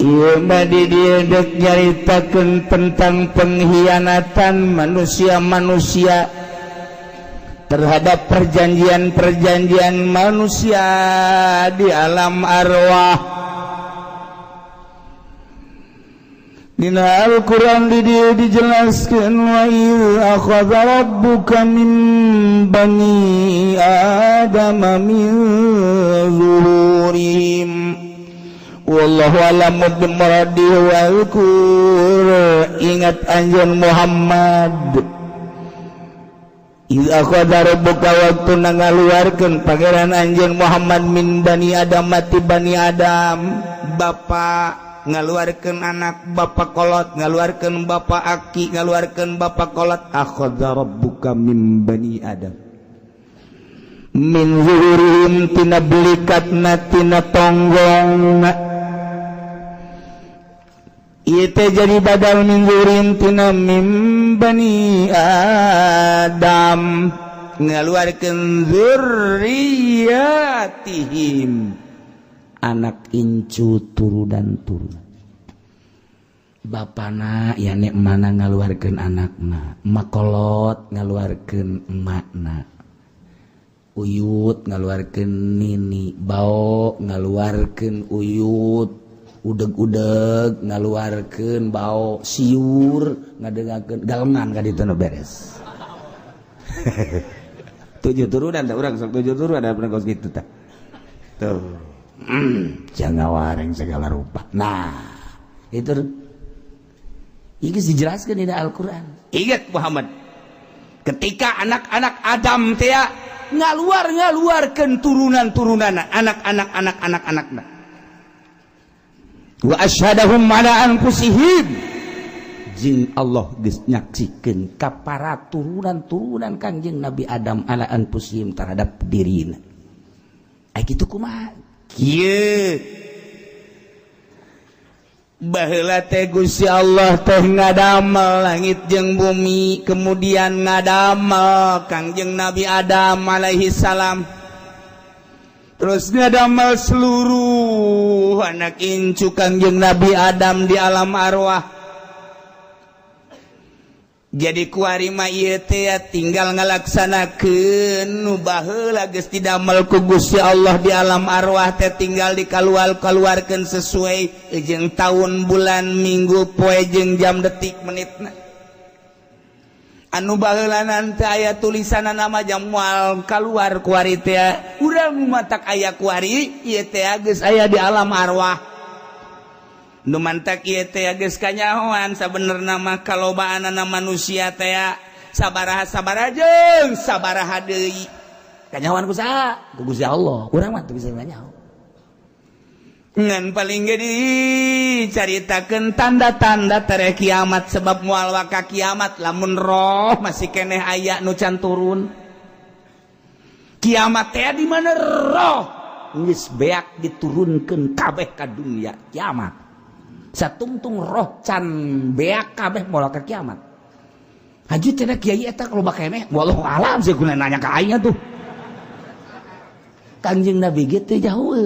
Ieu mah di dieu dek nyaritakeun tentang pengkhianatan manusia-manusia terhadap perjanjian-perjanjian manusia di alam arwah. Dina Al-Quran di dieu dijelaskan, wa idz akhadha rabbuka min bani adama min zuhurihim. Wallahu a'lamu bimuradihi. Wazkur, ingat anjeun Muhammad, idz akhadha rabbuka, waktu ngaluarkeun Pangeran anjeun Muhammad, min bani Adam, mati bani Adam, bapak ngaluarkeun anak, bapak kolot ngaluarkeun bapak, aki ngaluarkeun bapak kolot. Akhadha rabbuka min bani Adam min zuhurihim, tina belikatna, tina tonggongna. Ieu teh jadi badal min zuhurihim tina min bani Adam, ngaluarkeun zurriyatihim, anak incu, turunan turunan. Bapana ya nek mana ngaluarkeun anakna, makolot ngaluarkeun emakna, uyut ngaluarkeun nini, bao ngaluarkeun uyut, udeg-udeg ngaluarkeun bao, siur ngadengakeun galengan ka ditu nu beres. Tujuh turunan tah urang, sok tujuh turunan ada pernah kos kitu tah. Tuh. Jangan wareng segala rupa. Nah, itu ini dijelaskan di Al-Quran. Ingat Muhammad, ketika anak-anak Adam teh ngaluar ngaluarkeun turunan-turunan, anak-anak, anak-anak, anak. Wa asyhadahum ala anfusihim, jeung Allah geus nyaksikeun ka para turunan-turunan Kangjeng Nabi Adam, ala anfusihim, terhadap dirina. Ai kitu kumaha? Kieu, baheula teh Gusti Allah teh ngadamel langit jeung bumi, kemudian ngadamel Kangjeng Nabi Adam alaihi salam, terus ngadamel seluruh anak incu Kangjeng Nabi Adam di alam arwah. Jadi kuari mah ieu teh tinggal ngalaksanakeun nu baheula geus didamel ku Gusti Allah di alam arwah teh, tinggal dikaluar-kaluarkeun sesuai jeung tahun, bulan, minggu, poe jeung jam, detik, menitna. Anu baheula nanti aya tulisan nama jam moal kaluar kuari teh. Urang matak aya kuari ieu teh geus aya di alam arwah. Nu mantak ieu teh geus kanyahoan sabenerna mah kalobaanana manusia teh sabaraha sabaraha jeung sabaraha deui kanyahoan ku saha? Ku Gusti Allah. Urang mah teu bisa nyaho. Ngan paling ge dicaritakeun tanda-tanda tere kiamat, sebab moal waka kiamat lamun roh masih keneh aya nu can turun. Kiamat teh di mana roh geus beak diturunkeun kabeh ka dunia, kiamat. Satungtung roh can beak kabeh, moal ka kiamat. Haji cenah kiai eta kalau keneh, wallahu alam, sih guna nanya ka aing tuh. Kangjeng Nabi ge teu jauh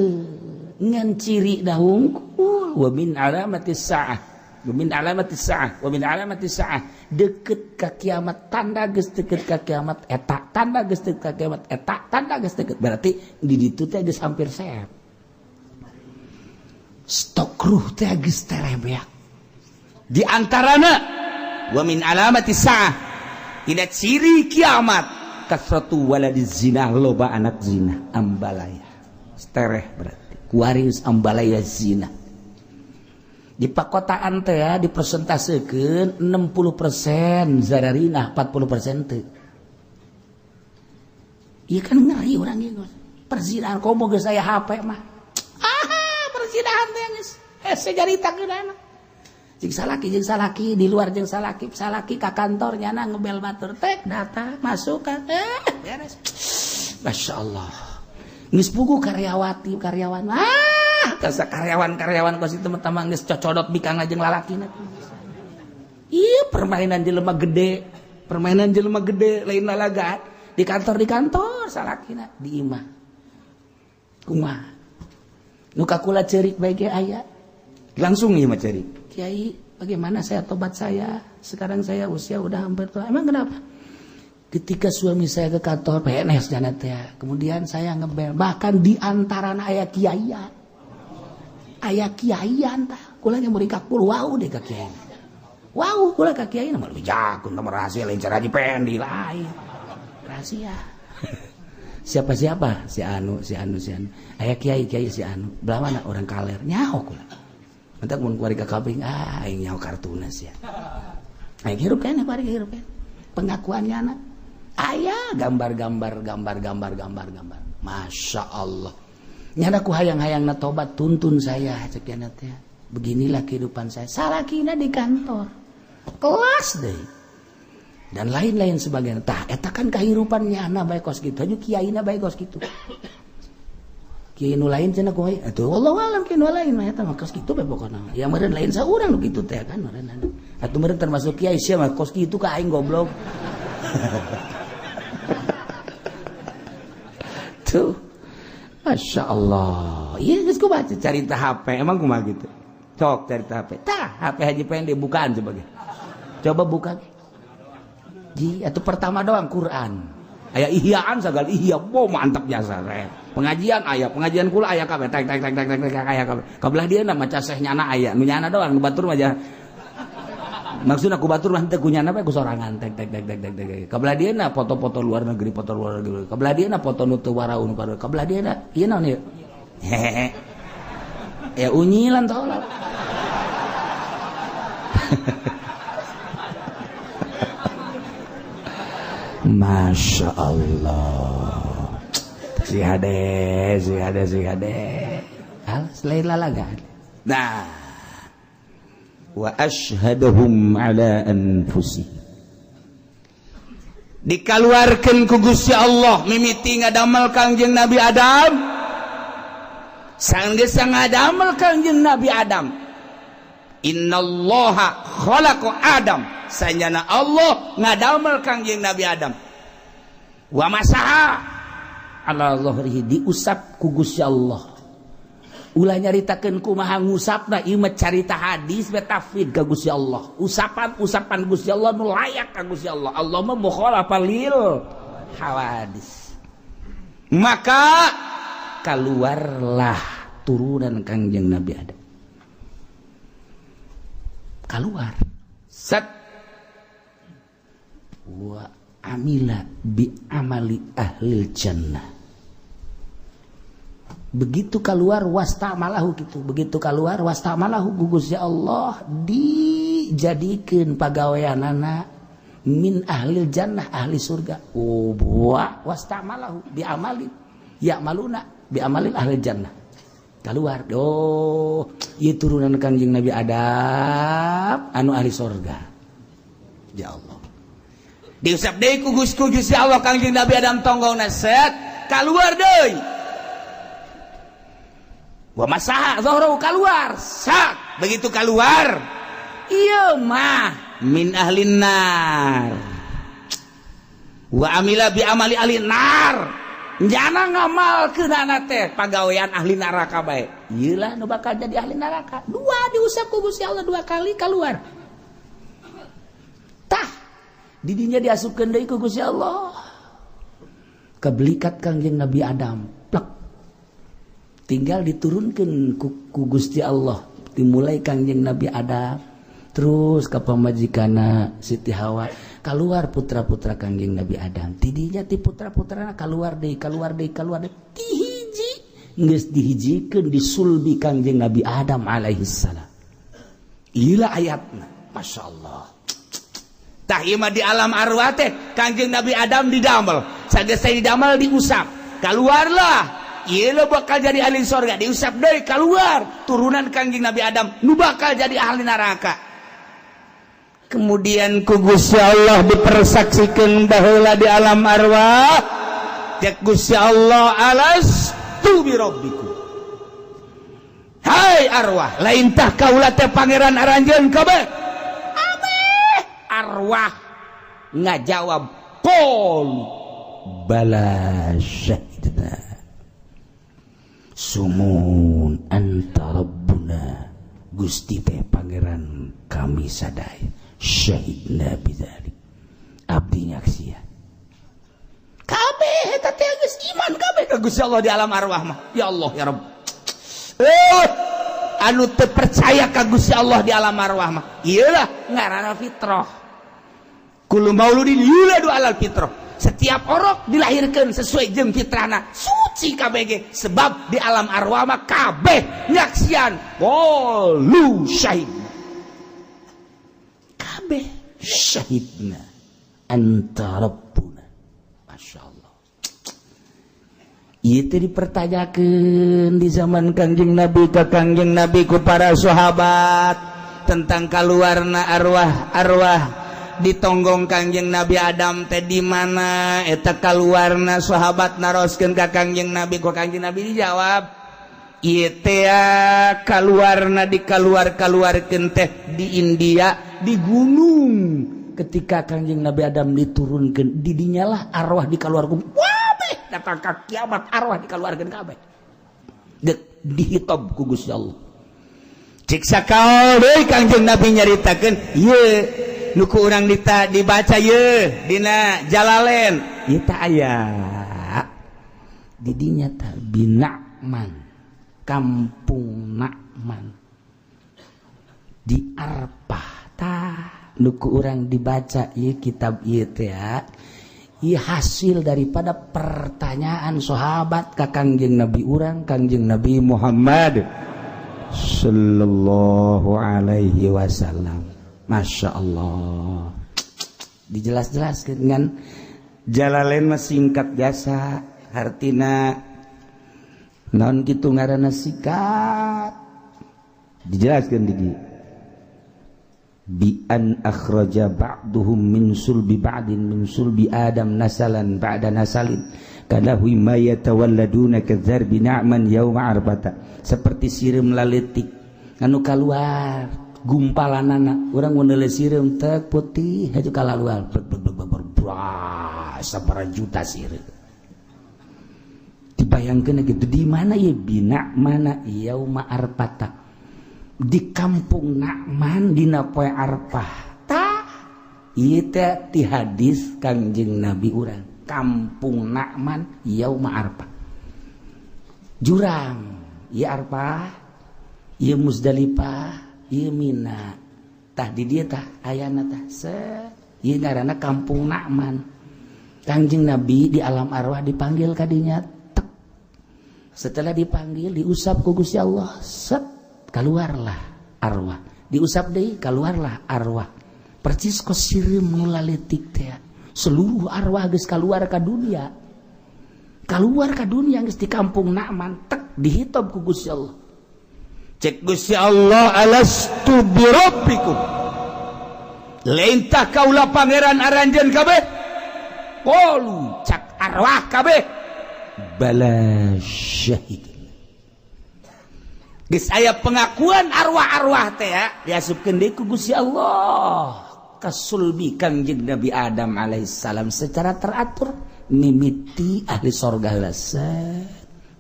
ngan ciri dahungkul, wa min alamatis saah, wa min alamatis saah, wa min alamatis saah, deket ka kiamat, tanda geus deket ka kiamat eta, tanda geus deket ka kiamat eta, tanda geus deket berarti di ditu teh geus hampir sehat, stok ruh teh geus terebeak. Di antarana wa min alamatis saah, tidak ciri kiamat, kasratu waladiz zina, loba anak zina, ambalaya tereh. Berarti kuari ambalaya zina di pakotaan teh ya dipresentasekeun 60% zararinah, 40% teu. Iya kan, ngeri orang ieu perzinahan. Komo geus aya HP mah, ah, perzinahan teh geus hese caritakeun anak. Jeung salaki, jeung salaki di luar, jeung salaki, salaki ka kantor nyana ngebel batur tek data masuk kan, eh beres. Masya Allah, geus puguh karyawati, karyawan, ah, kasa karyawan-karyawan kos itu teman geus cocodot bikang jeung lalakina. Iya, permainan jelema gede, permainan jelema gede lain lalagaan di kantor, di kantor salakina di imah kumaha nu kakula ceurik bae ge aya. Langsung ieu mah cari. Kiai, bagaimana saya tobat saya? Sekarang saya usia udah hampir tua. Emang kenapa? Ketika suami saya ke kantor PNS jana teh, kemudian saya ngebel, bahkan di antara aya kiaian. Aya kiaian tah, kula nya murid kul wau deh ka kiai. Wau kula ka kiai mah lebih jakun mah rahasia lain cara Haji Pendi lain. Rahasia. Siapa-siapa? Si anu, si anu, si anu. Aya kiai, kiai si anu. Belah mana orang kaler? Nyaho kula. Mentak mun kuari ka kabing, ah aing nyaho kartuna sia. Aing hirup keneh kuari hirup keneh. Pengakuannya anak. Aya gambar-gambar, gambar-gambar, gambar-gambar. Masya Allah. Nyana ku hayang-hayangna tobat tuntun saya cek nyana teh. Beginilah kehidupan saya. Salakina di kantor. Kelas deh. Dan lain-lain sebagainya. Tah eta kan kehidupan nyana bae kos kitu. Aju kiaina bae kos kitu. Kiai nu lain cenah kumaha? Atuh wallahu alam kiai nu lain mah eta mah kos kitu bae pokona. Ya meureun lain saurang nu kitu teh kan meureun. Atuh meureun termasuk kiai sia mah kos kitu ka aing goblok. Tuh. Masya Allah. Iya geus kumaha carita HP emang kumaha gitu. Cok carita HP. Tah HP Haji Pendi bukaan coba ge. Coba buka. Ji atuh pertama doang Quran. Aya ihyaan sagala ihya, bo mantap jasa re. Pengajian aya, pengajian kula aya kabeh tek tek tek tek tek aya kabeh. Kabelah dia na maca seh nyana aya, nu nyana doang nu batur mah aja. Maksudna ku batur mah teu ku nyana bae ku sorangan tek tek tek tek tek tek. Kabelah dia na foto-foto luar negeri, foto luar negeri. Kabelah dia na foto nu teu waraun nu kabelah dia na ieu naon ieu? Hehehe. Ya unyilan tolol. Masya Allah. Si hade, si hade, si hade. Alas lain lalagan. Nah, wa ashhadahum ala anfusihim. Dikaluarkeun ku Gusti Allah mimiti ngadamel Kangjeng Nabi Adam. Sanggeus ngadamel Kangjeng Nabi Adam. Innallaha khalaqa Adam. Sanjana Allah ngadamel Kangjeng Nabi Adam. Wa masaha ala zahrihi diusap ku Gusti Allah. Ulah nyaritakeun kumaha ngusapna ieu mah carita hadis betafid ka Gusti Allah. Usapan-usapan Gusti Allah nu layak ka Gusti Allah. Allah mah mukhalafa lil hawadis. Maka keluarlah turunan Kangjeng Nabi Adam. Keluar. Set wa amila bi amali ahlil jannah. Begitu keluar wastamalahu gitu. Begitu keluar wastamalahu gugus ya Allah dijadikeun pagaweanana min ahlil jannah, ahli surga. Oh buah wastamalahu bi amali ya maluna bi amalil ahlil jannah. Keluar. Oh, ieu turunan Kangjeng Nabi Adam anu ahli surga. Ya Allah. Diusap deui ku Gusti Allah Kangjeng Nabi Adam tonggongna set keluar deui. Wa masaha zahrahu keluar sak begitu keluar ieu mah min ahlin nar wa amila bi amali ahli nar jana ngamalkeunana teh pagawean ahli neraka bae ieu lah nu bakal jadi ahli neraka. Dua diusap ku Gusti Allah dua kali keluar. Tah didinya diasupkeun deui ku Gusti Allah kebelikat Kangjeng Nabi Adam plek. Tinggal diturunkan ku Gusti Allah dimulai Kangjeng Nabi Adam terus ke pamajikana Siti Hawa keluar putra-putra Kangjeng Nabi Adam tidinya ti putra-putrana keluar deui keluar deui keluar deui tihiji geus dihijikeun disulbi Kangjeng Nabi Adam alaihi salam. Ieu ayatna Masya Allah. Tah ieu mah di alam arwah teh Kangjeng Nabi Adam didamel sageus didamel diusap keluarlah ieu lo bakal jadi ahli surga diusap deui keluar turunan Kangjeng Nabi Adam nu bakal jadi ahli neraka. Kemudian ku Gusti Allah dipersaksikan baheula di alam arwah cek Gusti Allah alastu bi rabbikum. Hai arwah lain tah kaula teh pangeran aranjeun kabeh. Ameh arwah ngajawab qul bala syahidna sumun anta rabbuna Gusti teh pangeran kami sadaya. Syahidna bidzalik, abdi nyaksian kabeh eta teh geus iman kabeh ka Gusti Allah di alam arwah mah. Ya Allah, ya Rabb, anu teu percaya ka Gusti Allah di alam arwah mah iyalah ngaranna fitrah. Kullu mauludin yuladu alal fitrah, setiap orok dilahirkan sesuai jeung fitrahna, suci KBG, sebab di alam arwah mah kabeh nyaksian. Qalu syahid kabeh, syahidna anta rabbuna. Masya Allah. Itu dipertanyakan di zaman Kangjeng Nabi ke Kangjeng Nabi ku para sahabat tentang kaluarna arwah-arwah ditonggong Kangjeng Nabi Adam teh di mana eta kaluarna. Sahabat naroskeun ka Kangjeng Nabi, ku Kangjeng Nabi dijawab, ieu teh kaluarna dikaluar-kaluarkeun teh di India, di gunung. Ketika Kangjeng Nabi Adam diturunkan, didinyalah arwah dikaluarkeun. Wabeh datang ka kiamat arwah dikaluarkeun kabeh. Dek dihitob ku Gusti Allah. Cik sakal deui Kangjeng Nabi nyaritakeun ieu nu ku urang dita dibaca ye dina Jalalain ieu teh aya di dinya tah, Binakman, Kampung Nakman di Arpah. Tah, nu ku urang dibaca ieu kitab ieu teh ieu hasil daripada pertanyaan sahabat ka Kangjeng Nabi urang, Kangjeng Nabi Muhammad sallallahu alaihi wasallam. Masya Allah, dijelas-jelaskan dengan Jalalain mah singkat biasa hartina naon kitu ngaranna sikat dijelaskan di bi an akhraja ba'duhum min sulbi ba'din min sulbi Adam nasalan ba'da nasalin kanahwi ma yatawalladuna kadzarbi na'man yauma arbata, seperti sireum laletik anu kaluar gumpalanana. Urang mun neuleuh sireum tek putih haju kalaluar sabaraha juta sireum, dibayangkeun gitu. Di mana ya? Bina mana yauma arpata, di kampung Nakman dina poe Arpah. Tah, ieu teh ti hadis Kangjeng Nabi urang, kampung Nakman yauma Arpah, jurang ieu Arpah, ieu Muzdalifah, ieu Mina. Tah, di dieu tah ayana tah se ieu ngaranna kampung Nakman. Kangjeng Nabi di alam arwah dipanggil kadinya tek. Setelah dipanggil, diusap ku Gusti Allah, set, keluarlah arwah. Diusap deui, keluarlah arwah, percis kos sireum nu laletik teh. Seluruh arwah geus keluar ka dunia, keluar ka dunia geus di kampung Na'man tek, dihitob ku Gusti Allah. Cek Gusti Allah, alastu birabbikum, lain tah kaula pangeran aranjeun kabeh? Qalu, cak arwah kabeh, bala syahid. Geus aya pengakuan arwah-arwah teh ya, diasupkeun deui ku Gusti Allah ka sulbi Kangjeng Nabi Adam alaihissalam secara teratur, mimiti ahli sorga heula,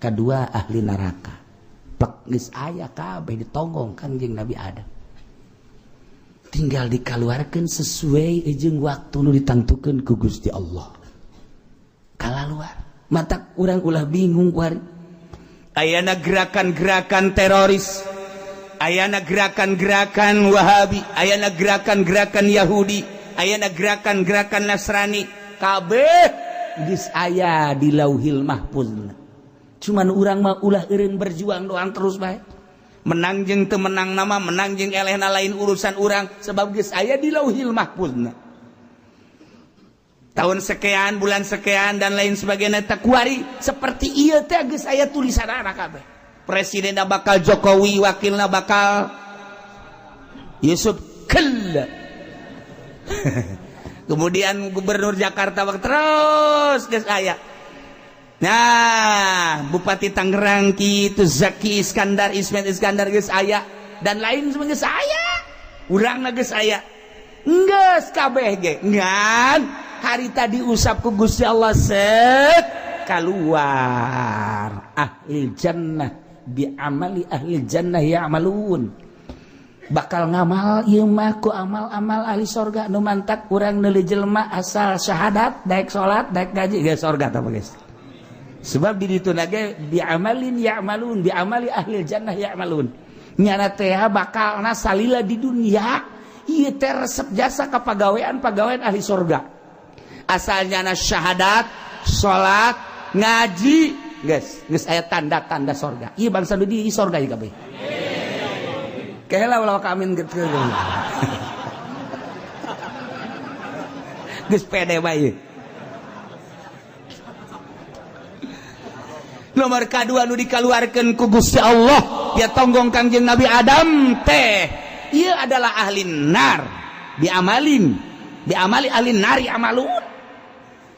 kedua ahli neraka. Plek, geus aya kabeh ditonggong Kangjeng Nabi Adam, tinggal dikaluarkeun sesuai jeung waktu nu ditangtukeun ku Gusti Allah. Kalaluar. Matak urang ulah bingung kuari ayana gerakan-gerakan teroris, ayana gerakan-gerakan Wahabi, ayana gerakan-gerakan Yahudi, ayana gerakan-gerakan Nasrani. Kabeh geus aya di Lauhil Mahfuz. Cuman urang mah ulah eureun, berjuang doang terus bae. Menang jeung teu menang nama, menang jeung elehna lain urusan urang, sebab geus aya di Lauhil Mahfuz tahun sekian, bulan sekian, dan lain sebagainya. Kuari seperti ieu teh geus aya tulisan anak kabeh. Presiden bakal Jokowi, wakilna bakal Yusuf Kalla, kemudian gubernur Jakarta bak terus geus aya. Nah, Bupati Tangerang kitu, Zaki Iskandar, Ismet Iskandar geus aya, dan lain sebagainya geus aya. Urang geus aya, geus kabeh ge. Ngan hari tadi usap ku Gusti Allah, set, keluar ahli jannah, bi amali ahli jannah ya'malun. Bakal ngamal ieu mah ku amal-amal ahli sorga. Nu mantak urang neuli jelema asal syahadat, daek salat, daek ngaji, geus sorga tah, guys. Sebab di ditu ge bi amalin ya'malun, bi amali ahli jannah ya'malun. Nyana teh bakalna salila di dunia ieu teh resep jasa ka pagawean-pagawean ahli sorga. Asal nyana syahadat, salat, ngaji, geus geus aya tanda-tanda sorga. Ieu bangsa nu di sorga ieu kabeh. Kela ulah amin gitu. Geus pede bae. Nomor kadua nu dikaluarkeun ku Gusti Allah dia tonggong Kangjeng Nabi Adam teh ieu adalah ahli nar diamalin, diamali ahli nari amalun.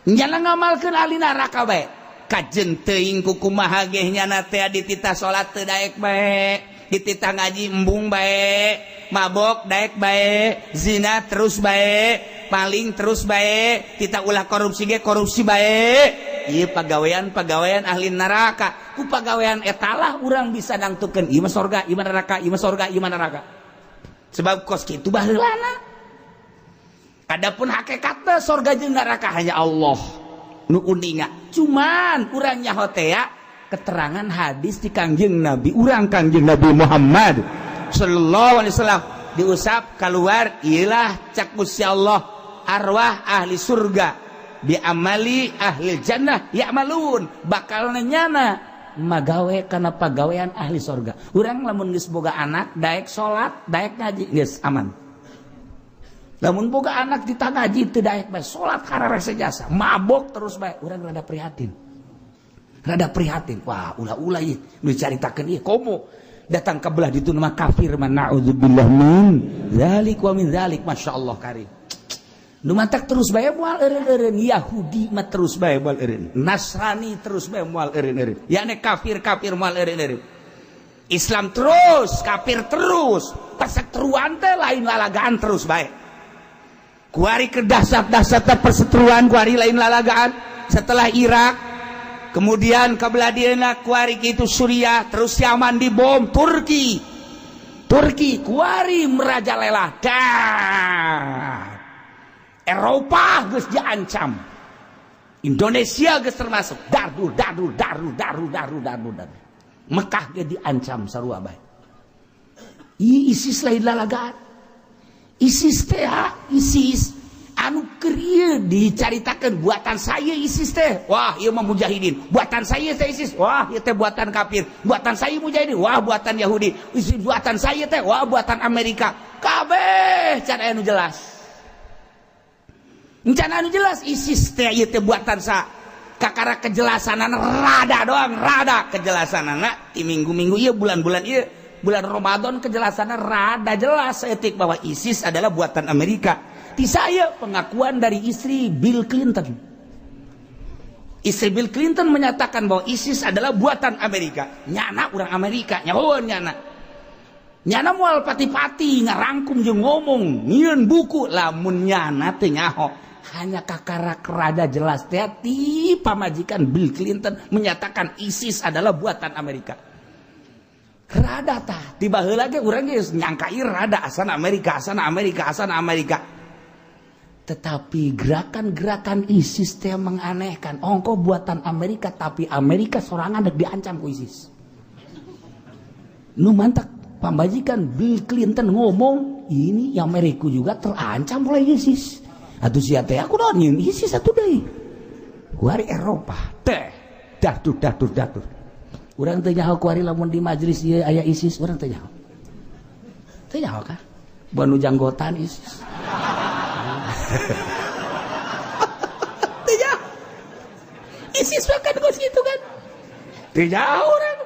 Nyana ngamalkeun ahli neraka bae. Kajen teuing ku kumaha ge nyana teh dititah salat teu daek bae, dititah ngaji embung bae, mabok daek bae, zina terus bae, paling terus bae, titah ulah korupsi ge korupsi bae. Ieu pagawean-pagawean ahli neraka. Ku pagawean etalah urang bisa nangtukeun ieu mah sorga, ieu mah neraka, ieu mah sorga, ieu mah neraka. Sebab kos kitu baheulana. Adapun hakikatna sorga jeung neraka hanya Allah nu uninga. Cuman urang nyaho teh ya keterangan hadis di Kangjeng Nabi urang, Kangjeng Nabi Muhammad sallallahu alaihi wasallam diusap keluar ilah cak Gusti Allah arwah ahli surga diamali ahli jannah ya'malun, bakal nyana magawe kana pagawean ahli surga. Urang lamun geus boga anak daek salat, daek ngaji, geus aman. Lamun boga anak ditah ngaji teu daek bae, salat kararese jasa, mabok terus bae, urang rada prihatin. Rada prihatin. Wah, ulah-ulah ieu nu dicaritakeun ieu komo datang ke belah ditu mah kafir mah, naudzubillah min zalik wa min zalik, masyaallah karim. Nu mantak terus bae moal eureun-eureun Yahudi mah, terus bae moal eureun Nasrani, terus bae moal eureun-eureun, yakni kafir-kafir moal eureun-eureun Islam terus, kafir terus, perseteruan teh lain lalagaan terus bae. Kuari kedahsat-dahsatna perseteruan kuari lain lalagaan. Setelah Irak, kemudian kebeladieuna kuari kitu Suriah, terus Yaman dibom Turki. Turki kuari merajalela dah. Eropa geus diancam, Indonesia geus termasuk dardur dardur dardur dardur dardur dardur dardur. Mekah ge diancam sarua bae. Ieu ISIS lain lalagaan. ISIS teh ISIS anu keur ieu dicaritakeun buatan saya ISIS teh. Wah, ieu mah mujahidin. Buatan saya teh ISIS. Wah, ieu teh buatan kafir. Buatan saya mujahidin. Wah, buatan Yahudi. ISIS buatan saya teh. Wah, buatan Amerika. Kabeh can aya nu jelas. Can anu jelas ISIS teh ieu teh buatan sa. Kakara kejelasanana rada doang, rada kejelasanana di minggu-minggu ieu, bulan-bulan ieu, bulan Ramadan kejelasanna rada jelas etik bahwa ISIS adalah buatan Amerika. Ti saya pengakuan dari istri Bill Clinton. Istri Bill Clinton menyatakan bahwa ISIS adalah buatan Amerika. Nyana urang Amerika, nyahoeun nyana. Nyana moal pati-pati ngarangkum jeung ngomong, nyieun buku lamun nyana teu nyaho. Hanya kakarak rada jelas teh ti pamajikan Bill Clinton menyatakan ISIS adalah buatan Amerika. Rada tah tiba heula ge urang geus nyangka ieu rada asana Amerika, asana Amerika, asana Amerika. Tetapi gerakan-gerakan ISIS teh menganehkan. Ongko buatan Amerika tapi Amerika sorangan dek diancam ku ISIS. Nu mantak pamajikan Bill Clinton ngomong, ini Amerika juga terancam oleh ISIS. Atuh sia teh aku naon nyieun ISIS atuh deui. Kuari Eropa teh dahdur dahdur dahdur. Urang teu nyaho kuari lamun di majelis ieu aya ISIS, urang teu nyaho. Teu nyaho kah? Banu janggotan ISIS. Teu nyaho. ISIS mah kan geus kitu kan. Teu nyaho urang.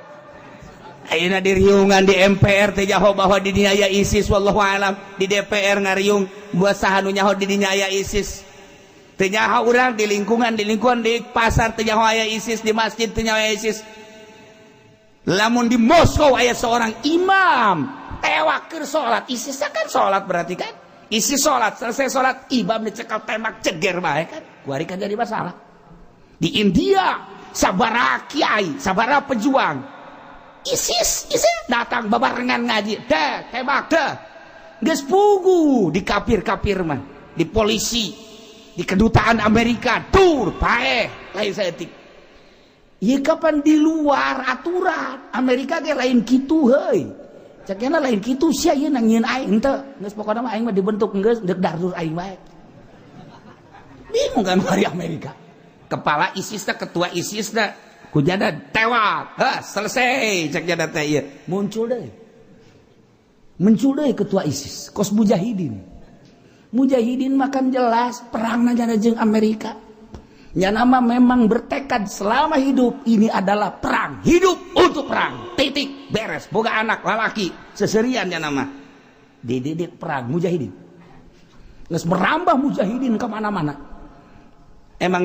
Ayeuna diriungan di MPR teh nyaho bahwa di dinya aya ISIS, wallahu alam. Di DPR ngariung buat saha nu nyaho di dinya aya ISIS. Teu nyaho urang di lingkungan, di lingkungan, di pasar teu nyaho aya ISIS, di masjid teu nyaho aya ISIS. Lamun di Moskow aya seorang imam tewak keur salat, ISIS kan salat berarti kan. ISIS salat, selesai salat imam dicekal tembak ceger bae kan. Kuari kan jadi masalah. Di India sabaraha kiai, sabaraha pejuang ISIS, ISIS datang babarengan ngaji, deh tembak deh. Geus pugu di kafir-kafir mah, di polisi, di kedutaan Amerika, tur paeh lain saeutik. Ieu kapan di luar aturan Amerika ge lain kitu heuy. Cekna lain kitu sia ieu nangieun aing henteu. Geus pokona mah aing mah dibentuk geus deuk dardur aing wae. Bingung kan hari Amerika. Kepala ISIS teh, ketua ISIS teh kujana tewak. Hah, selesai cek jana teh ieu. Muncul deui. Muncul deui ketua ISIS, kos mujahidin. Mujahidin makan jelas perang jana jeung Amerika. Nyana mah memang bertekad selama hidup ini adalah perang, hidup untuk perang. Titik, beres. Boga anak lalaki, seserian nyana mah. Dididik perang mujahidin. Geus merambah mujahidin ke mana-mana. Emang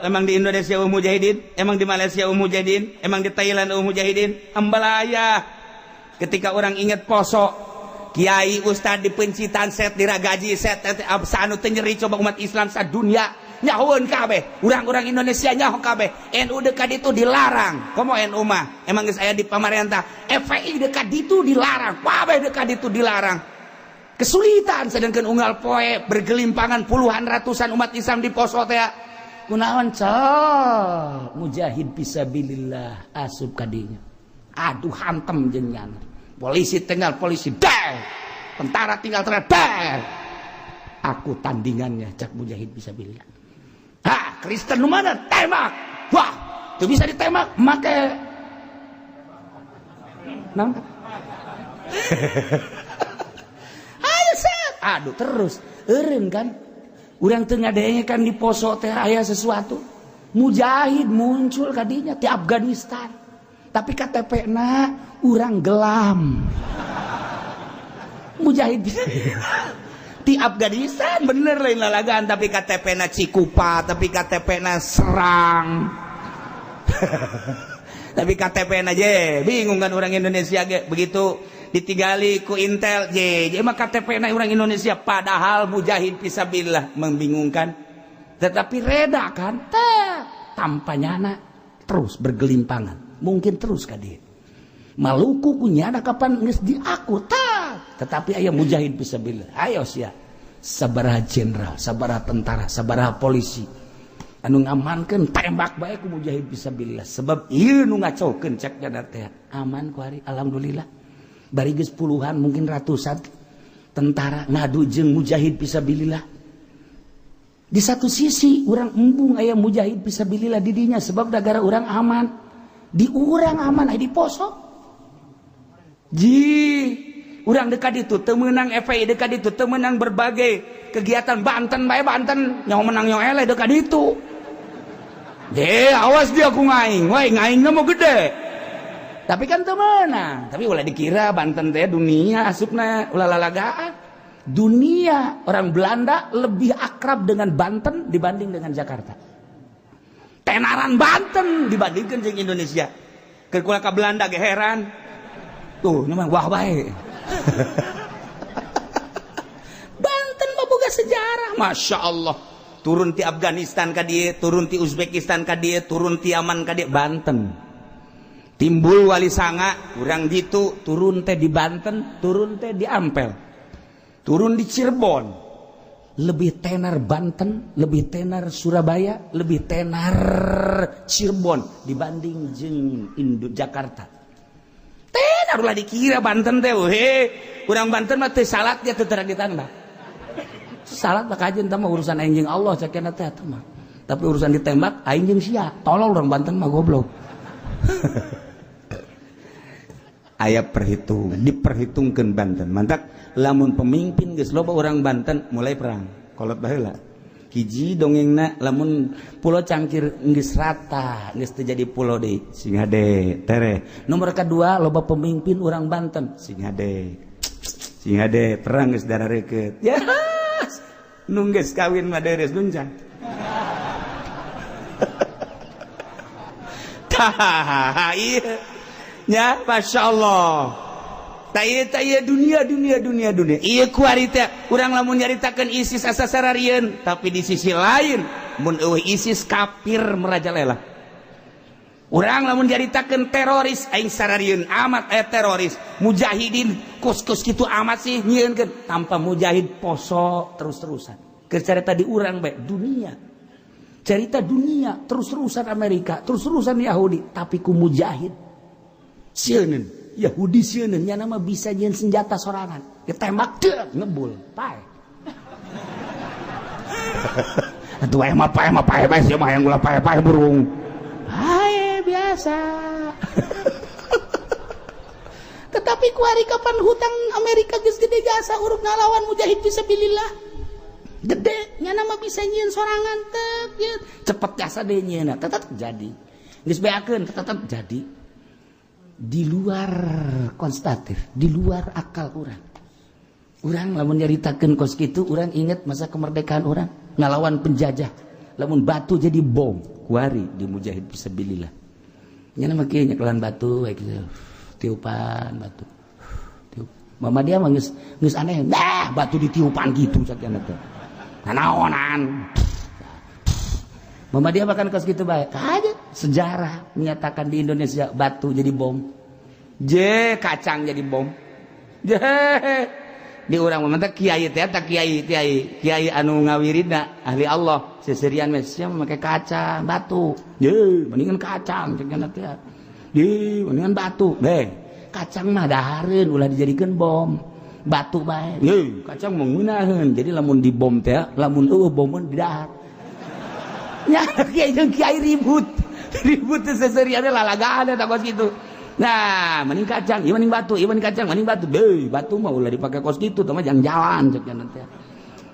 emang di Indonesia mujahidin, emang di Malaysia mujahidin, emang di Thailand mujahidin, ambalaya. Ketika orang ingat Poso, kiai ustad di pencitan set diragaji set anu teu nyeri coba umat Islam sadunia nyahoeun kabeh. Urang-urang Indonesia nyaho kabeh. NU dekat itu dilarang. Komo NU mah emang geus aya di pamarentah. FPI dekat itu dilarang. Kabeh dekat itu dilarang. Kesulitan sedangkan unggal poe bergelimpangan puluhan ratusan umat Islam di Poso teh. Kunaon cel mujahid fisabilillah asup kadinya. Aduh hantem jeung nyana. Polisi tinggal polisi deh. Tentara tinggal tentara deh. Aku tandingannya cak mujahid fisabilillah. Ha, Kristen nu mana? Tembak. Wah, tuh bisa ditembak make nang. Ayo set. Aduh terus eureun kan. Urang teu ngadenge kan di Poso teh aya sesuatu. Mujahid muncul kadinya di Afghanistan. Tapi KTP na urang gelam. Mujahid di Afghanistan bener lain lalagan tapi KTP na Cikupa, tapi KTP na Serang. Tapi KTP na je bingung kan orang Indonesia ge begitu ditinggali ku Intel je je mah KTP na orang Indonesia padahal mujahid fisabilillah membingungkan tetapi reda kan teh tanpa nyana terus bergelimpangan mungkin terus ka dieu Maluku ku nyana kapan geus diaku tah tetapi aya mujahid fisabilillah ayo sia sabaraha jenderal sabaraha tentara sabaraha polisi anu ngamankeun tembak bae ku mujahid fisabilillah sebab ieu nu ngacaukeun cek jana teh aman ku hari alhamdulillah bari geus puluhan mungkin ratusan tentara ngadu jeung mujahid fisabilillah di satu sisi urang embung aya mujahid fisabilillah di dinya sebab negara urang aman di urang aman aya di Poso ji urang dekat itu teu meunang FPI dekat itu teu meunang berbagai kegiatan Banten bae Banten nyaho menang nyaho eleh dekat itu deh awas dia ku ngaing wah ngaingna mau gede tapi kan teu meunang tapi ulah dikira Banten teh dunia asupna ulah lalagaan dunia orang Belanda lebih akrab dengan Banten dibanding dengan Jakarta tenaran Banten dibandingkan jeung Indonesia keur kula ka Belanda ge heran tuh mah wah bae Banten mah boga sejarah Masya Allah turun ti Afghanistan ka dieu turun ti Uzbekistan ka dieu turun ti Yaman ka dieu Banten timbul Wali Sanga urang ditu turun teh di Banten turun teh di Ampel turun di Cirebon lebih tenar Banten lebih tenar Surabaya lebih tenar Cirebon dibanding jeung Indo Jakarta tenar ulah dikira Banten teh he urang Banten mah teu salat dia teu terang ditambah salat mah kajeun teh mah urusan aing jeung Allah cekena teh eta mah tapi urusan ditembak aing jeung sia tolol urang Banten mah goblok. Aya perhitungan diperhitungkan Banten mantak lamun pemimpin geus loba orang Banten mulai perang kolot baheula hiji dongengna lamun pulau Cangkir geus rata geus teu jadi pulau deui sing hade tereh nomor kedua loba pemimpin orang Banten sing hade perang geus darareukeut ya nu geus kawin mah deres duncang. Tah iya ya Masya Allah taya dunia dunia dunia dunia iya kuari teh urang lamun nyaritakeun ISIS asa sararieun tapi di sisi lain mun eueuh ISIS kafir merajalela Urang lamun nyaritakeun teroris aing sararieun amat aya teroris. Mujahidin kos-kos kitu amat sih nyieunkeun tanpa mujahid poso terus-terusan. Keur carita di urang bae dunia. Cerita dunia terus-terusan Amerika, terus-terusan Yahudi, tapi ku mujahid. Sieun Yahudi sieun nya nama bisa nyieun senjata sorangan. Ditembak deuk ngebul, pae. Atuh wae mah pae mah pae bae sia mah hayang ulah pae-pae burung. Hai biasa. Tetapi kuari kapan hutang Amerika geus gede jasa uruk ngalawan mujahid fisabilillah. Gede nya nama bisa nyieun sorangan teu cepet jasa deui nyieunna tetep jadi. Geus beakeun tetep jadi. Di luar konstatif, di luar akal urang. Urang lamun nyaritakeun kos kitu urang inget masa kemerdekaan urang ngalawan penjajah. Lamun batu jadi bom, kuari di mujahid fisabilillah. Nya mah kieu nyekelan batu we kitu. Tiupan batu. Tiup. Mama dia mah geus geus aneh, dah batu ditiupan gitu sakiana teh. Nanaonan. Mama dia bahkan kos kitu bae. Kaja sejarah menyatakan di Indonesia batu jadi bom. Je kacang jadi bom. Je di urang mah teh kiai teh eta kiai kiai kiai anu ngawiridna ahli Allah seserian mah sia make kacang batu. Ye mendingan kacang cek nya teh. Ye mendingan batu. Beh kacang mah dahareun ulah dijadikeun bom. Batu bae. Ye kacang mah ngeunaheun. Jadi lamun dibom teh lamun eueuh bomeun didahar. Nya kiai jeung kiai ribut. Ribut teh seserian lalagaan eta kos kitu. Nah, mending kacang, ieu mending batu, ieu mending kacang, mending batu. Beuh, batu mah ulah dipake kos kitu, teh mah jang jalan cek nya teh.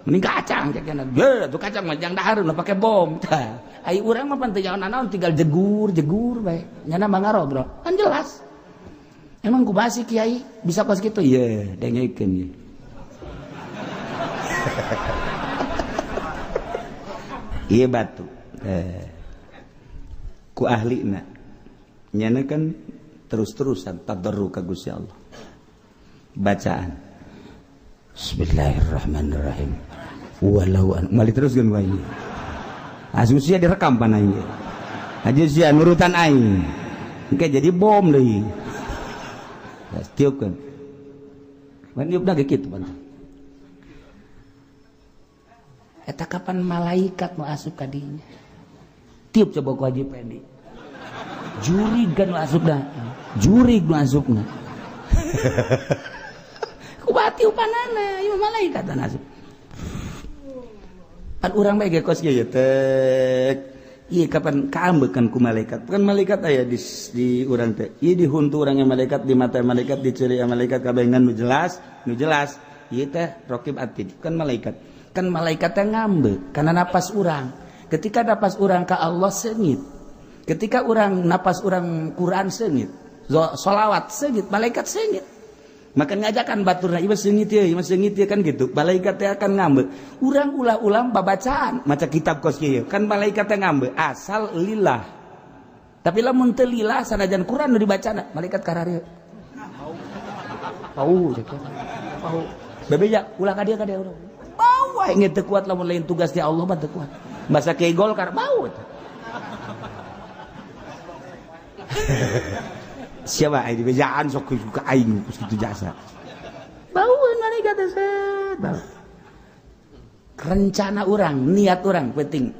Mending kacang cek nya. Beuh, tuh kacang mah jang dahar ulah pake bom. Tah, ai urang mah pan teu jalan naon tinggal jegur-jegur bae. Nyana mah ngarobrol. Kan jelas. Emang kumaha sih kiai bisa kos kitu? Ye, dengekeun ye. Ieu batu. Ku ahlina. Nyana kan terus-terusan tadarru ka Gusti Allah. Bacaan. Bismillahirrahmanirrahim. Walau an mali teruskeun wae. Asup sia direkam pan aing. Aja sia nurutan aing. Engke jadi bom deui. Tiupkeun. Pan tiupna ge kitu pan. Eta kapan malaikat nu asup ka dinya? Tiup coba ku Haji Pendi. Jurig kan nu asupna. Jurig nu asupna. Kumaha tiupanana ieu malaikat nu asup. Pan urang bae ge kos ieu teh. Ieu kapan kaambekan ku malaikat? Kan malaikat aya di urang teh. Ieu di huntu urang malaikat, di mata malaikat, di ceuri malaikat kabengan nu jelas, nu jelas. Ieu teh raqib atid, kan malaikat. Kan malaikat teh ngambek karena napas urang. Ketika napas urang ka Allah seungit. Ketika urang napas urang Quran seungit, sholawat seungit, malaikat seungit. Maka ngajakan baturna ieu seungit ieu, ieu seungit ieu kan gitu. Malaikat teh akan ngambek. Urang ulah-ulang babacaan maca kitab kos kieu. Kan malaikat teh ngambek asal lillah. Tapi lamun teu lillah sanajan Quran nu dibacana, malaikat kararieu. Bau cek. Bau. Bebeja ulah ka dieu urang. Bau wae teu kuat lamun lain tugas di Allah mah teu kuat. Basa kiai Golkar bau eta. Siapa aing dibejaan sok ka aing kos kitu jasa. Baueun malaikat teh set. Bau. Rencana urang, niat urang penting.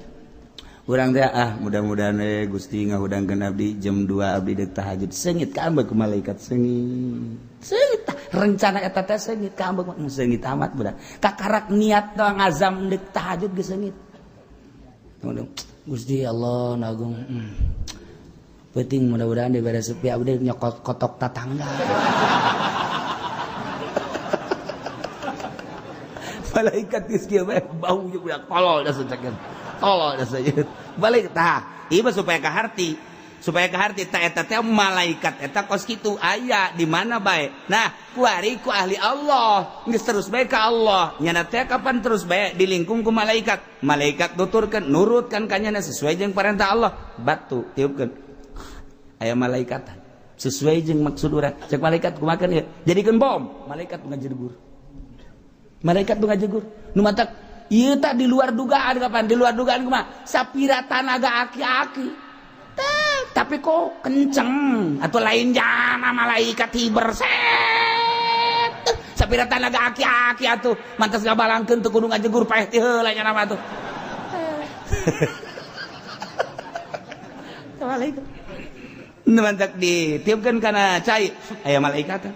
Urang teh ah mudah-mudahan we Gusti ngahudangkeun abdi jam 2 abdi deuk tahajud seungit kaambek ku malaikat seungit. Seungit tah rencana eta teh seungit kaambek mah seungit amat budak. Kakarak niat doang azam deuk tahajud geus seungit. Gusti Allah nagung. Penting mudah-mudahan dibere sepi abdi nyokot kotok tatangga. Malaikat geus kieu bae bau jeung budak tolol da sacakeun. Tolol da sajeun. Balik tah, ieu mah supaya kaharti. Supaya kaharti ta eta teh malaikat eta kos kitu aya di mana bae. Nah, kuari ku ahli Allah, geus terus bae ka Allah. Nyana teh kapan terus bae dilingkung ku malaikat. Malaikat nuturkeun, nurutkan ka nyana sesuai jeung perintah Allah. Batu tiupkeun. Aya malaikat sesuai jeung maksud urang. Cek malaikat kumaha ieu? Jadikeun bom. Malaikat ngajegur. Malaikat nu ngajegur. Nu matak ieu tah di luar dugaan kapan? Di luar dugaan kumaha? Sapira tanaga aki-aki. Tah Tapi kok kenceng atau lain jana malaikat hiber set. Sapira tanaga aki-aki atuh mantas ngabalangkeun teu kudu ngajegur paeh ti heula nya nama atuh. Assalamualaikum. Mantak ditiupkeun kana cai aya malaikat.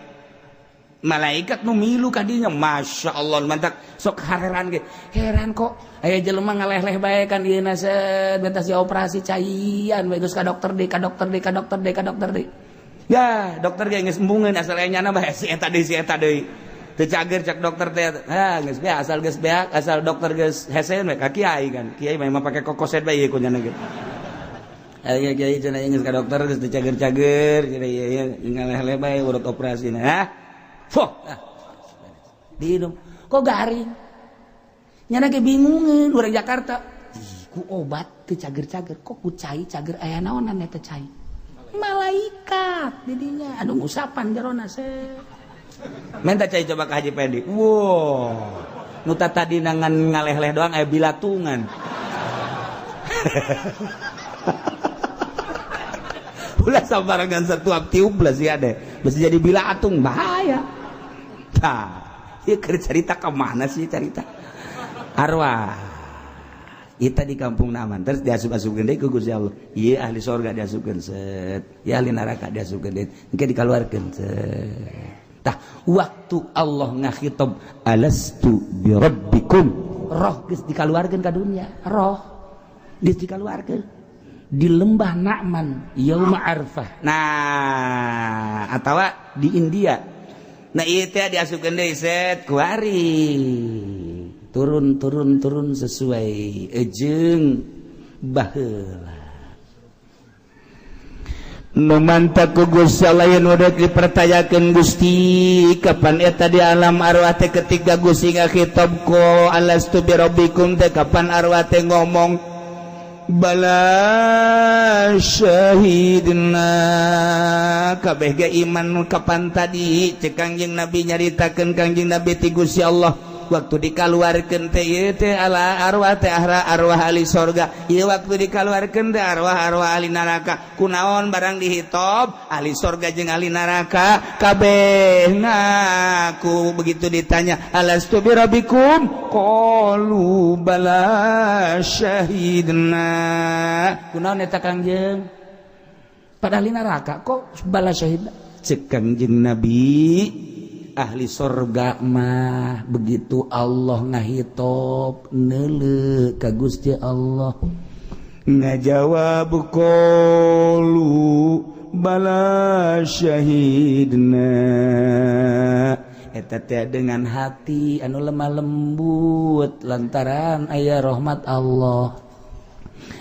Malaikat nu milu ka dinya, Masya Allah, mantak sok hareran ge. Heran kok aya jelema ngaleh-leh bae kan ieu na set bentas dioperasi caian bae geus ka dokter deui, ka dokter deui, ka dokter deui, ka dokter deui. Ya, dokter ge geus embungeun asal aya nyana bae si eta deui, si eta deui. Teu cager cak dokter teh. Ha, geus beak asal geus beak, asal dokter geus hese we ka kiai kan. Kiai mah pake kokoset bae ieu ku nyana ge. Aya kiai cenah geus ka dokter geus teu cager-cager cenah ieu ieu ngaleh-leh bae urut operasi. Hah? Foh. Ah. Diinum. Kok garing? Nyana ge bingungeun urang Jakarta. Ih, ku obat teu cager-cager, kok ku cai cager aya naonan eta cai? Malaikat didinya anu ngusapan jerona se. Minta cai coba ke Haji Pendi. Wow. Nu tadi nangan ngaleh-leh doang aya bilatungan. Ulah sabarangan satuap tiup lah sih ada. Mesti jadi bilatung bahaya. Tah, ieu keur cerita ka mana sih cerita? Arwah. Kita di kampung Naman terus diasup-asupkeun deui ku Gusti Allah. Ieu ahli sorga diasupkeun set, ieu ahli neraka diasupkeun deui. Engke dikaluarkeun set. Tah, waktu Allah ngakhitab alastu birabbikum, roh geus dikaluarkeun ka dunia, roh geus dikaluarkeun di lembah Na'man yauma Arfah. Nah, atawa di India. Nah, ieu teh diasupkeun deui set kuari. Turun turun turun sesuai ejeng baheula. Nu mantak ku Gusti Allah yen udah dipertanyakeun Gusti kapan eta di alam arwah teh ketika Gusti ngakhitab ko alastu birabbikum teh kapan arwah teh ngomong bala syahidna kabeh ge iman kapan tadi cek Kangjeng Nabi nyaritakeun Kangjeng Nabi ti Gusti Allah waktu dikaluarkeun teh ieu teh ala arwah teh arwah ahli sorga ieu waktu dikaluarkeun teh arwah-arwah ahli neraka kunaon barang dihitob ahli sorga jeung ahli neraka kabeh ngaku begitu ditanya alastu birabbikum qalu bala syahidna kunaon eta Kangjeng pada ahli neraka kok bala syahidna cek Kangjeng Nabi ahli sorga mah begitu Allah ngahitop neuleuh ka Gusti Allah ngajawab qalu bala syahidna eta teh dengan hati anu lemah lembut lantaran aya rahmat Allah.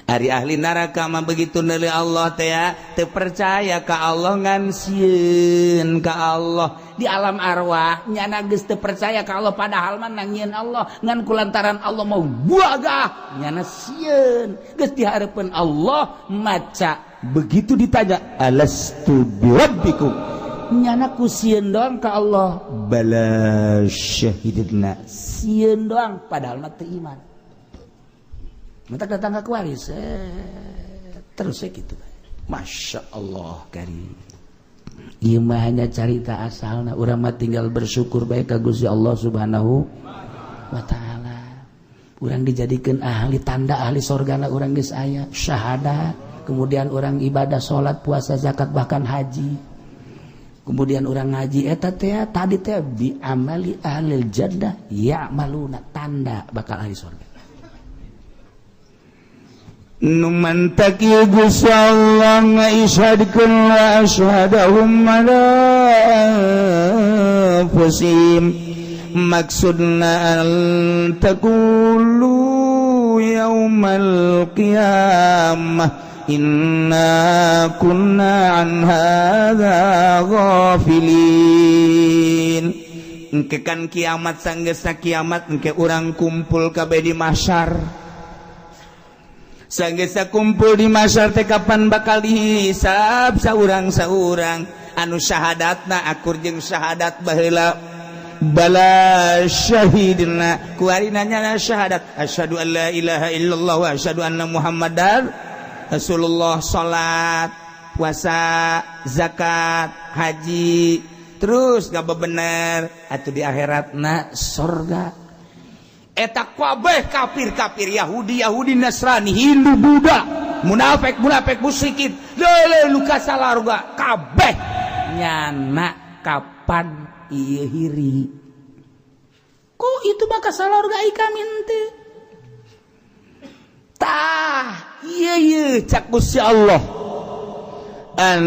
Ari ahli neraka mah begitu neuleuh Allah teh teu percaya ka Allah ngan sieun ka Allah di alam arwah nyana geus teu percaya ka Allah padahal mah nangieun Allah ngan kulantaran Allah mau buagah nyana sieun geus dihareupeun Allah maca begitu ditanya alastu birabbikum nyana ku sieun doang ka Allah bala syahidna sieun doang padahal mah teu iman. Mentak datang ke kuaris terus saya gitu. Masya Allah karim. Ieu mah hanya carita asalna urang mah tinggal bersyukur bae ka Gusti Allah Subhanahu wa taala. Urang dijadikeun ahli tanda ahli sorgana urang geus aya syahadat, kemudian urang ibadah salat, puasa, zakat bahkan haji. Kemudian urang ngaji eta teh tadi teh bi amali ahlil jannah ya'maluna tanda bakal ahli sorga. Nu mantak ieu Gusti Allah ngaishadkeun wa asyhadahum ala anfusihim maksudna an taqulu yaumal qiyamah inna kunna an hadza ghafilin. Engke kan kiamat sanggeusna kiamat engke urang kumpul kabeh di mahsyar. Sanggeusna kumpul di mahsyar teh kapan bakal dihisab saurang-saurang anu syahadatna akur jeung syahadat baheula bala syahidna kuari nanya syahadat asyhadu an la ilaha illallah wa asyhadu anna muhammadar Rasulullah salat, puasa, zakat, haji, terus gak bener atau di akhirat na sorga. Eta kabeh kafir-kafir, Yahudi Yahudi, Nasrani, Hindu, Buddha, munafik munafik, musyrikin, lele luka salarga kabeh nyana kapan ieu hiri kok itu maka salarga kami teh. Tah, iya iya, cak Gusti Allah, an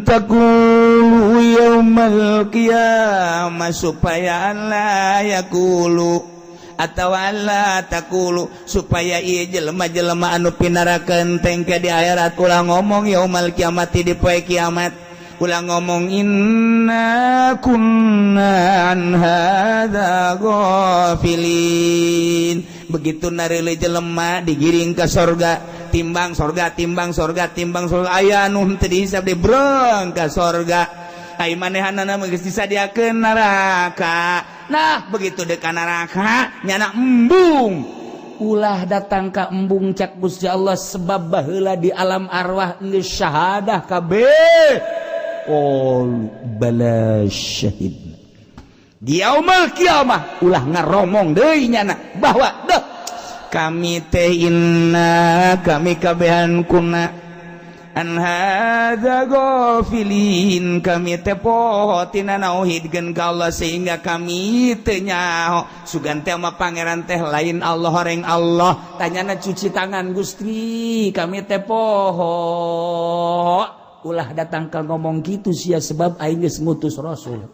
taqulu yaumal qiyamah, supaya alla yaqulu atau alla taqulu, supaya ieu jelema-jelema anu pinarakeun tengke di akhirat ulah ngomong yaumal kiamati, di poe kiamat ulah ngomong inna kunna an hadza ghafilin. Begitu nareule jelema digiring ke sorga, timbang sorga, timbang sorga, timbang sorga, aya anu teu dihisab, dibreng ka sorga. Ai manehanana mah geus disadiakeun neraka. Nah, begitu dek ka neraka nyana embung, ulah datang ka embung, cak Gusti Allah, sebab baheula di alam arwah geus syahadah kabeh. Qalu bala syahid di yaumul kiamah, ulah ngaromong deui nyana bahwa deh kami teh inna kami kabehan kuna an hadza ghafilin, kami teh poho tina nauhidkeun ka Allah sehingga kami teu nyaho sugan teh mah pangeran teh lain Allah, horeng Allah. Tanyana cuci tangan, Gusti, kami teh poho. Ulah datang ka ngomong gitu sia, sebab aing geus ngutus rasul,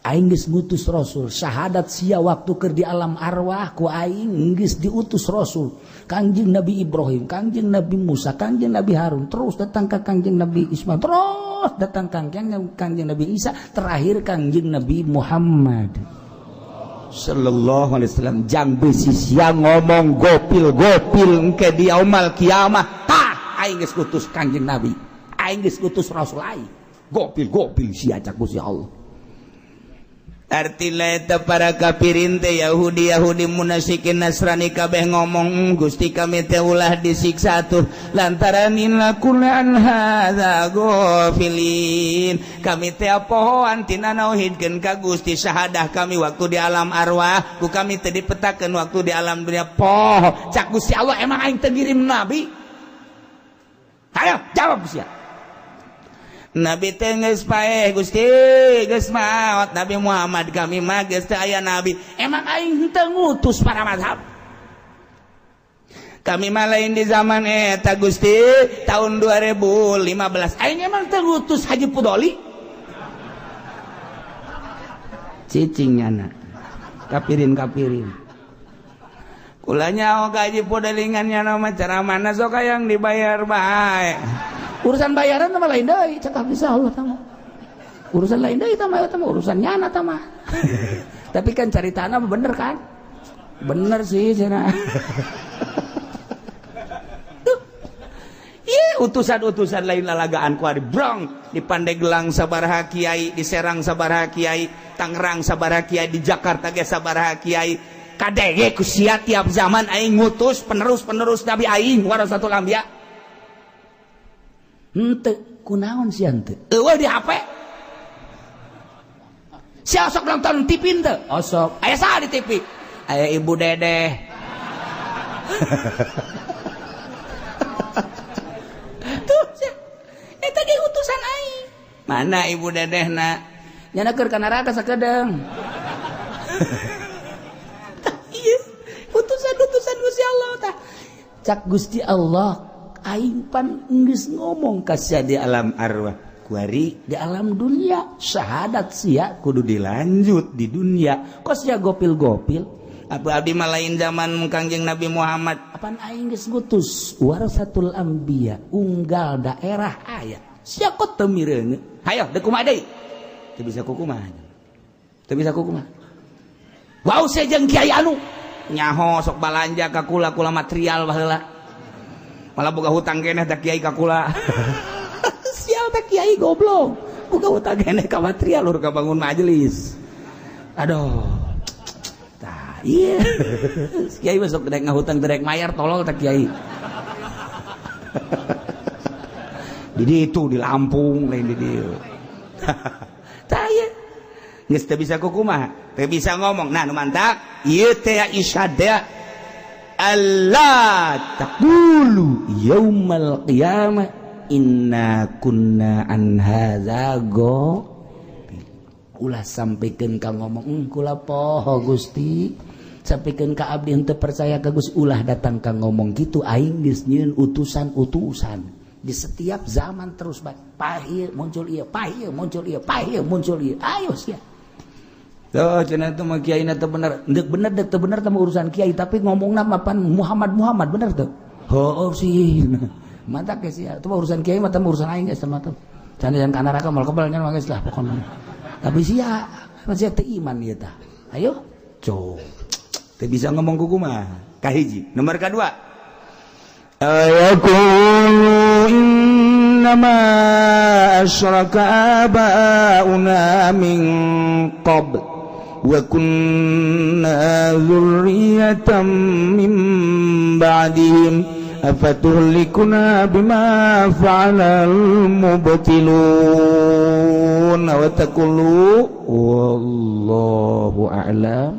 aing geus ngutus rasul. Syahadat sia waktu keur di alam arwah ku aing geus diutus rasul, Kangjeng Nabi Ibrahim, Kangjeng Nabi Musa, Kangjeng Nabi Harun, terus datang ke Kangjeng Nabi Ismail, terus datang Kangjeng Kangjeng Nabi Isa, terakhir Kangjeng Nabi Muhammad sallallahu alaihi wasallam. Jang bisi sia ngomong gopil gopil engke di yaumal kiamah. Tah, aing geus ngutus Kangjeng Nabi, aing geus ngutus rasul aing, gopil gopil sia, cak Gusti Allah. Artinya eta para kafirin teh, Yahudi Yahudi, munafikin, Nasrani, kabeh ngomong, "Gusti, kami teh ulah disiksa tuh lantaran inna kunna an hadza ghafilin, kami teh pohoan tina nauhidkeun ka Gusti. Syahadah kami waktu di alam arwah ku kami teh dipetakeun waktu di alam dunia poho." Cak Gusti Allah, emang aing teh ngirim nabi? Ayo jawab sia. Nabi teh geus paeh, Gusti, geus maot Nabi Muhammad, kami mah geus teu aya nabi. Emang aing teu ngutus para mazhab? Kami mah lain di zaman eta, Gusti, tahun 2015 aing emang teu ngutus Haji Pudoli? Cicing nyana kapirin kapirin kulanya. Oh, Haji Pudolingan nyana mah cara mana sok yang dibayar bae. Urusan bayaran sama lain deui, cakap bisa Allah tama urusan lain deui, tama tama urusan nyana tama. Tapi kan cari tanah bener kan, bener sih cenah. Tuh. Ih, utusan-utusan lain lalagaan ku ari brong di Pandeglang sabaraha kiai, di Serang sabaraha kiai, Tangerang sabaraha kiai, di Jakarta ge sabaraha kiai. Kadege ku sia, tiap zaman aing ngutus penerus-penerus nabi aing, warasatul anbiya. Henteu kunaon sia henteu? Eueuh di HP. Sia osok nonton TV henteu? Osok. Aya saha di TV? Aya Ibu Dedeh. Tuh sia. Eta ge utusan aing. Mana Ibu Dedehna? Nyana keur ka neraka sakedeung. Tah ieu utusan-utusan Gusti Allah tah. Cak Gusti Allah, aing pan geus ngomong ka sia di alam arwah, kuari di alam dunia syahadat sia kudu dilanjut di dunia, kok sia gopil-gopil? Apa abdi mah lain zaman Kangjeng Nabi Muhammad? Apan aing geus ngutus warasatul anbiya unggal daerah aya, sia kok teu mireuneu? Hayo deuk kumaha deui? Teu bisa kukumaha, teu bisa kukumaha. Wau sejeung kiai anu nyaho sok balanja ka kula, kula material baheula malah boga hutang keneh teh kiai ka kula. Sial teh kiai goblok, boga hutang keneh ka material lur ka bangun majelis. Aduh, tah. Tah iya, kiai masuk rek ngahutang, rek mayar, tolol tak kiai. Di ditu di Lampung, lain di dieu. Tah ieu geus teu bisa kukumaha, teu bisa ngomong. Nah, nu mantak ieu teh isyad teh, Allah taqulu yaumal qiyamah inna kunna an hadza go. Ulah sampaikan ka ngomong, kula poho Gusti, sampaikan ka abdi henteu percaya ka Gusti." Ulah datang ka ngomong gitu. Aing geus nyieun utusan-utusan di setiap zaman, terus bae pahir muncul ieu, pahir muncul ieu, pahir muncul ieu. Ayo sia. Tuh, cenah teh mah kiai teh bener. Deuk bener deuk teu bener teh urusan kiai, tapi ngomongna mah pan Muhammad Muhammad bener tuh. Heuh sih. Mantap ge sia. Itu mah urusan kiai mah, teh urusan aing geus mah tuh. Can yang kana neraka moal kebal nya mah geus lah pokona. Tapi sia, sia teu iman ieu tah. Ayo, co. Teu bisa ngomong kumaha. Kahiji. Nomor kedua. Ayaqulu innama asyraka abauna min qabl wa kunna dzurriyyatan min ba'dihim afatuhlikuna bima fa'alal mubtilun wa taqulu wallahu a'lam.